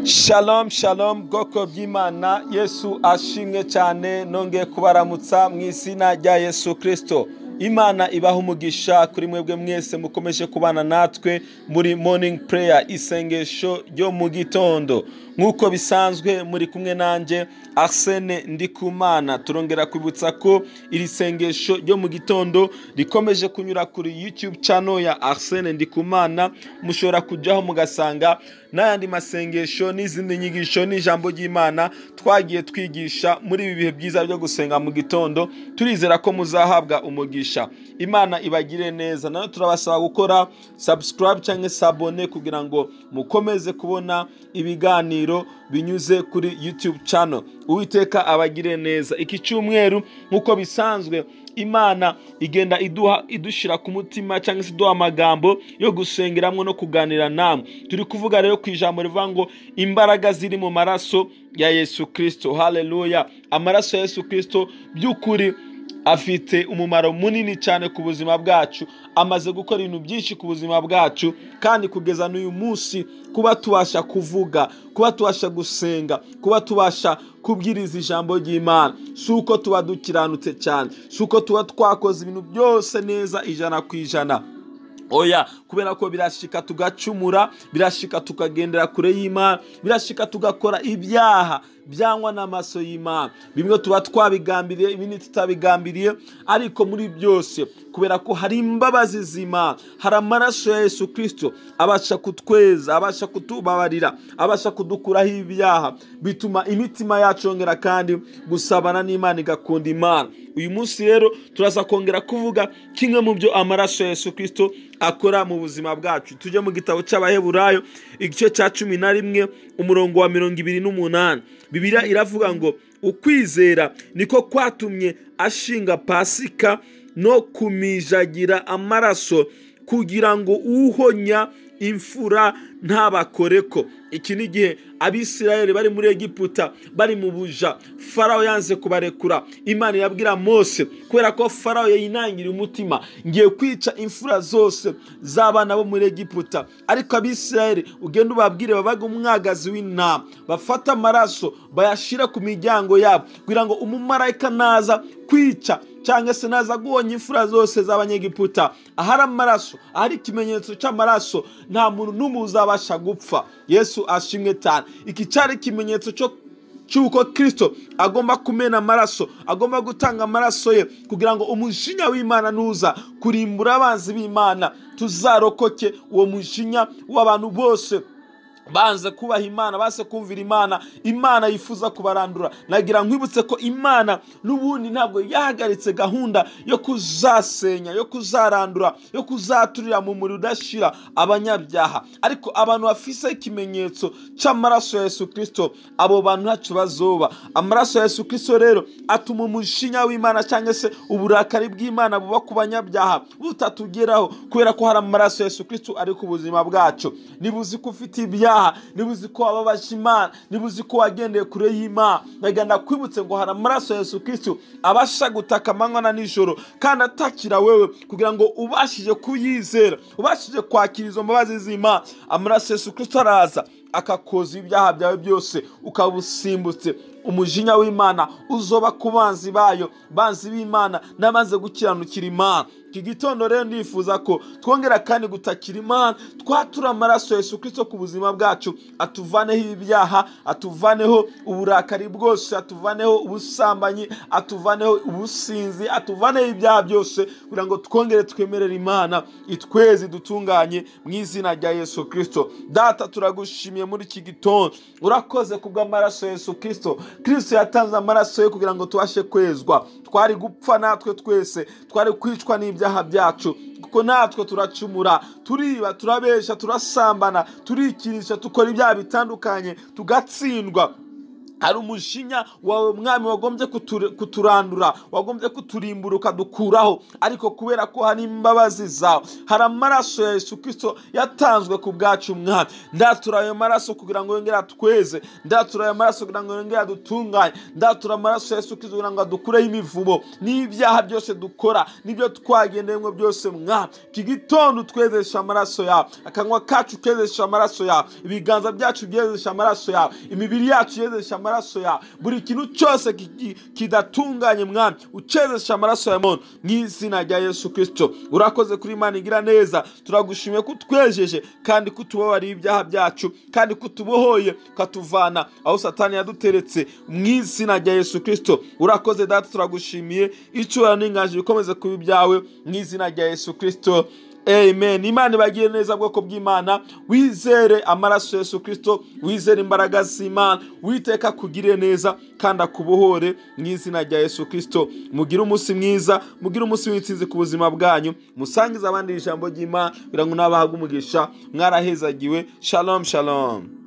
Shalom shalom, bwoko bw'Imana, Yesu ashimwe cyane. Nongeye kubaramutsa mu izina rya Yesu Kristo. Imana ibaha umugisha kuri mwebwe mwese mukomeje kubana natwe muri morning prayer, isengesho ryo mu gitondo. Nk'uko bisanzwe muri kumwe nanjye Arsene Ndikumana. Turongera kwibutsa ko iri sengesho ryo mu gitondo rikomeje kunyura kuri YouTube channel ya Arsene Ndikumana. Mushobora kujyaho mugasanga n'ayandi masengesho n'izindi nyigisho n'ijambo ry'Imana twagiye twigisha muri ibi bihe byiza byo gusenga mu gitondo. Turizera ko muzahabwa umugisha. Imana ibagire neza. Nayo turabasaba gukora subscribe cyangwa s'abonner kugira ngo mukomeze kubona ibiganiro binyuze kuri YouTube channel. Uwiteka abagire neza. Iki cyumweru nk'uko bisanzwe Imana igenda iduha, idushira ku mutima cyangwa se iduha amagambo yo gusengeramo no kuganira namwe. Turi kuvuga rero ku ijambo rivuga ngo imbaraga ziri mu maraso ya Yesu Kristo. Haleluya! Amaraso ya Yesu Kristo by'ukuri afite umumaro munini cyane ku buzima bwacu. Amaze gukora ibintu byinshi ku buzima bwacu, kandi kugeza n'uyu munsi kuba tubasha kuvuga, kuba tubasha gusenga, kuba tubasha kubwiriza ijambo ry'Imana, si uko tuba dukiranutse cyane, si uko tuba twakoze ibintu byose neza 100%. Oya, kubera ko birashika tugacumura, birashika tukagendera kure y'Imana, birashika tugakora ibyaha byangwa n'amaso y'Imana. Bimwe tuba twabigambiriye, ibindi tutabigambiriye, ariko muri byose kubera ko hari imbabazi z'Imana, hari amaraso ya Yesu Kristo abasha kutweza, abasha kutubabarira, abasha kudukuraho ibyaha, bituma imitima yacu yongera kandi gusabana n'Imana, igakunda Imana. Uyu munsi rero turaza kongera kuvuga kimwe mu byo amaraso ya Yesu Kristo akora mu buzima bwacu. Tujye mu gitabo cy'Abaheburayo igice cya 11 umurongo wa 28. Bibiliya iravuga ngo ukwizera niko kwatumye ashinga Pasika no kumijagira amaraso, kugira ngo uhonya imfura ntabakoreko. Iki ni igihe Abisirayeli bari muri Egiputa, bari mu buja. Farawo yanze kubarekura. Imana yabwira Mose, kubera ko Farawo yayinangiriye umutima, ngiye kwica imfura zose z'abana bo muri Egiputa, ariko Abisirayeli ugenda ubabwire babaga umwagazi w'intama, bafata amaraso bayashira ku miryango yabo, kugira ngo umumarayika naza kwica cyangwa se naza guhonya imfura zose z'Abanyegiputa, ahari amaraso, ahari ikimenyetso cy'amaraso, nta muntu n'umwe uzabasha gupfa. Yesu ashimwe cyane. Iki cyari ikimenyetso cy'uko Kristo agomba kumena amaraso, agomba gutanga amaraso ye, kugira ngo umujinya w'Imana nuza kurimbura abanzi b'Imana, tuzarokoke uwo mujinya w'abantu bose banze kubaha Imana, banze kumvira Imana. Imana yifuza kubarandura. Nagira nkwibutse ko Imana n'ubundi ntabwo yahagaritse gahunda yo kuzasenya, yo kuzarandura, yo kuzaturira mu muriro udashira abanyabyaha. Ariko abantu bafise ikimenyetso cy'amaraso ya Yesu Kristo, abo bantu ntacyo bazoba. Amaraso ya Yesu Kristo rero atuma umujinya w'Imana cyangwa se uburakari bw'Imana buba ku banyabyaha butatugeraho, kubera ko hari amaraso ya Yesu Kristo ari ku buzima bwacu. Niba uzi ko ufite ibyaha, niba uzi ko wababaje Imana, niba uzi ko wagendeye kure y'Imana, ndagenda kwibutse ngo hari amaraso ya Yesu Kristo abasha gutaka amanywa na nijoro, kandi atakira wewe, kugira ngo ubashije kuyizera, ubashije kwakira izo mbabazi z'Imana. Amaraso ya Yesu Kristo araza akakoza ibyaha byawe byose, ukabusimbutse. Umujinya w'Imana uzoba ku banzi bayo, banzi b'Imana n'abanze gukiranukira Imana. Iki gitondo rero ndifuza ko twongera kandi gutakira Imana, twatura amaraso ya Yesu Kristo ku buzima bwacu, atuvaneho ibyaha, atuvaneho uburakari bwose, atuvaneho ubusambanyi, atuvaneho ubusinzi, atuvaneho ibyaha byose, kugira ngo twongere twemerere Imana itweze, dutunganye mu izina rya Yesu Kristo. Data, turagushimiye muri iki gitondo, urakoze kubw'amaraso ya Yesu Kristo. Kristo yatanze amaraso ye kugira ngo tubashe kwezwa. Twari gupfa natwe twese, twari kwicwa n'ibyaha byacu, kuko natwe turacumura, turiba, turabesha, turasambana, turikirisha, tukora ibyaha bitandukanye, tugatsindwa. Hari umujinya wawe Mwami wagombye kuturandura, wagombye kuturimbura ukadukuraho, ariko kubera ko hari imbabazi zawe, hari amaraso ya Yesu Kristo yatanzwe ku bwacu Mwami, ndatura ayo maraso kugira ngo yongere atweze, ndatura ayo maraso kugira ngo yongere adutunganye, ndatura amaraso ya Yesu Kristo kugira ngo adukureho imivumo n'ibyaha byose dukora n'ibyo twagendeyemo byose Mwami. Iki gitondo utwezesha amaraso yawe, akanwa kacu kezesha amaraso yawe, ibiganza byacu byezesha amaraso yawe, imibiri yacu yezesha amaraso yawe, buri kintu cyose kidatunganye Mwami ucezesha amaraso ya muntu mu izina rya Yesu Kristo. Urakoze kuri Imana igira neza, turagushimiye ko utwejeje kandi kutubabariye ibyaha byacu, kandi kutubohoye ukatuvana aho Satani yaduteretse mu izina rya Yesu Kristo. Urakoze Data, turagushimiye, icyubahiro n'inganji bikomeze kuba ibyawe mu izina rya Yesu Kristo. Amen. Imana ibagire neza bwoko bw'Imana, wizere amaraso Yesu Kristo, wizere imbaraga z'Imana, witeka kugire neza kandi akubohore mu izina rya Yesu Kristo. Mugire umunsi mwiza, mugire umunsi w'intsinzi ku buzima bwanyu, musangize abandi ijambo ry'Imana kugira ngo nabahabwe umugisha. Mwarahezagiwe. Shalom, shalom.